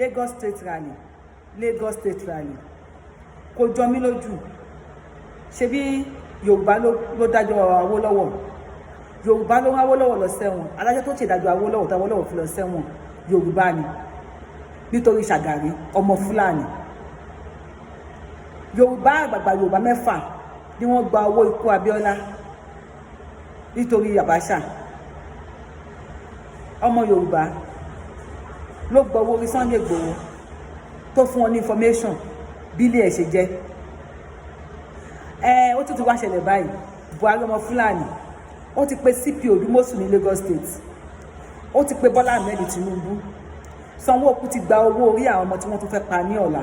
Lagos State rally, Lagos State rally, kò jọ mí lójú. Ṣebí Yorùbá ló dájọ́ Awólọ́wọ̀? Yorùbá ló rán Awólọ́wọ̀ lọ sẹ́wọ̀n. Adájọ́ tó ṣèdájọ́ Awólọ́wọ̀ tó Awólọ́wọ̀ fi lọ sẹ́wọ̀n, Yorùbá ni, nítorí Ṣàgàrí, ọmọ Fúlàní. Yorùbá, àgbààgbà Yorùbá mẹ́fà ni wọ́n gba owó ikú Abíọ́lá nítorí Abacha. Ọmọ Yorùbá ló gba owó orí Sunday Igboho tó fún wọn ní information bí ilé ẹ̀ ṣe jẹ́. Ẹ ó tún ti wá ṣẹlẹ̀ báyìí. Buhari, ọmọ Fúlàní, ó ti pe CP Odùmọ̀ṣù ní Lagos State, ó ti pe Bọ́lá Ahmed Tinubu. Sanwó-Olú ti gba owó orí àwọn ọmọ tí wọ́n tún fẹ́ pa ní ọ̀la.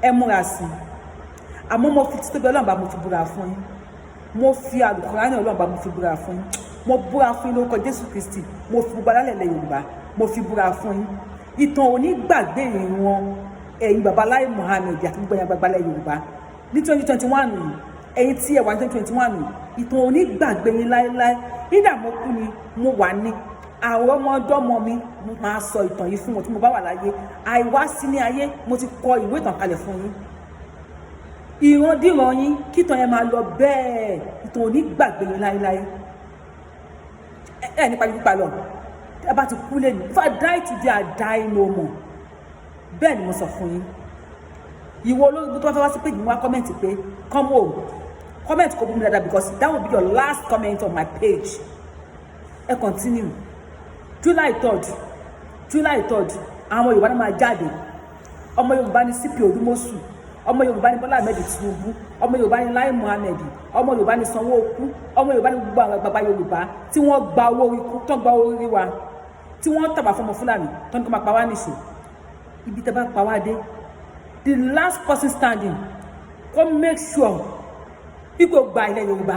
Ẹ múra sí i. Àmọ́ mo fi títóbi Ọlọ́run bá mo fi búra fún yín, mo fi Àlùkùránì Ọlọ́run bá mo fi búra fún yín, mo búra fún yín lórúkọ Jésù Kristi, mo fi gbogbo alálẹ̀ ilẹ̀ Yorùbá mo fi búra fún yín: ìtàn ò ní gbàgbé ìran ẹ̀yin baba Lai Muhammed àti gbogbo ẹ̀yin àgbàgbà ilẹ̀ Yorùbá ní 2021 yìí. Ẹ̀yin tí ẹ wà ní 2021 yìí, ìtàn ò ní gbàgbé yín láéláé. Ìdá mo kú ni mo wà ní àwọn ọmọdọ́mọ mi, mo máa sọ ìtàn yìí fún wọn. Tí mo bá wà láyé, àìwá sí ní ayé, mo ti kọ ìwé ìtàn kalẹ̀ fún yín, ìrandíran yín, kítan yẹn máa lọ bẹ́ẹ̀. Ìtàn ò ní gbàgbé yín láéláé. Ẹ nípa pípa lọ, ẹ bá ti kú lẹ́nu. If I die today, I die no more. Bẹ́ẹ̀ ni mo sọ fún yín. Ìwọ olórí tó bá fẹ́ wá sí page mi, wá comment pé come home. Comment kò bú mi dáadáa, because that will be your last comment on my page. Ẹ continue. July 3rd, July 3rd, àwọn Yorùbá náà máa jáde. Ọmọ Yorùbá ní CP Odùmọ̀ṣù, ọmọ Yorùbá ní Bọ́lá Ahmed Tinubu, ọmọ Yorùbá ní Lai Muhammed, ọmọ Yorùbá ní Sanwó-Olú, ọmọ Yorùbá ní gbogbo àwọn àgbààgbà Yorùbá tí wọ́n gba owó ikú tó gba owó orí wa, tí wọ́n tàbá fọmọ Fúlàní tó ní kó máa pa wá nìṣó. Ibi tẹ́ bá pa wá dé, the last person standing kó make sure bí kò gba ilẹ̀ Yorùbá.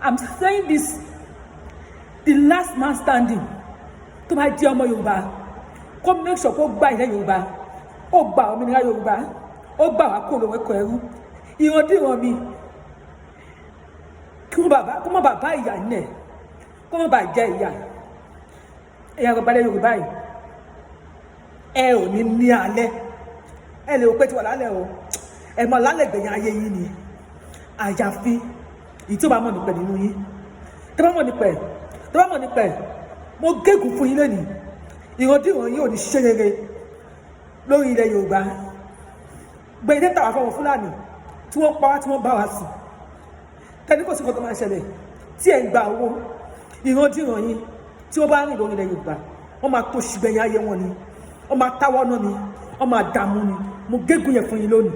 I'm saying this: the last man standing tó bá jẹ́ ọmọ Yorùbá, kó make sure kó gba ilẹ̀ Yorùbá, ó gba òmìnira Yorùbá, ó gbà wá kó lówó ẹ̀kọ́ ẹrú. Ìrandíran mi, kí wọ́n bàbá kó má bàa bá ìyà nílẹ̀, kó má bàa jẹ ìyà. Ẹ̀yà àgbàlẹ̀ Yorùbá yìí, ẹ ò ní ní alẹ́. Ẹ lè rò pé tí wà lálẹ́ o, ẹ mọ lálẹ́ gbẹ̀yìn ayé yín ni. Àyàfi èyí tí ó bá mọ̀ nípẹ̀ nínú yín. Tó bá mọ̀ nípẹ̀, tó bá mọ̀ nípẹ̀, mo gégùn fún yín lónìí: ìrandíran yín ò ní ṣe rere lórí ilẹ̀ Yorùbá. Gbẹ̀yìn tẹ́tà wà fọwọ́ Fúlàní tí wọ́n pa wá, tí wọ́n bá wa sùn, tẹ́ni kò sí nǹkan tó máa ṣẹlẹ̀, tí ẹ̀ ń gba owó, ìrandíran yín tí wọ́n bá rìn lórí ilẹ̀ Yorùbá, wọ́n máa tó ṣìgbẹ̀yìn ayé wọn ni, wọ́n máa táwọ́ náà ni, wọ́n máa dààmú ni. Mo gégùn yẹn fún yín lónìí.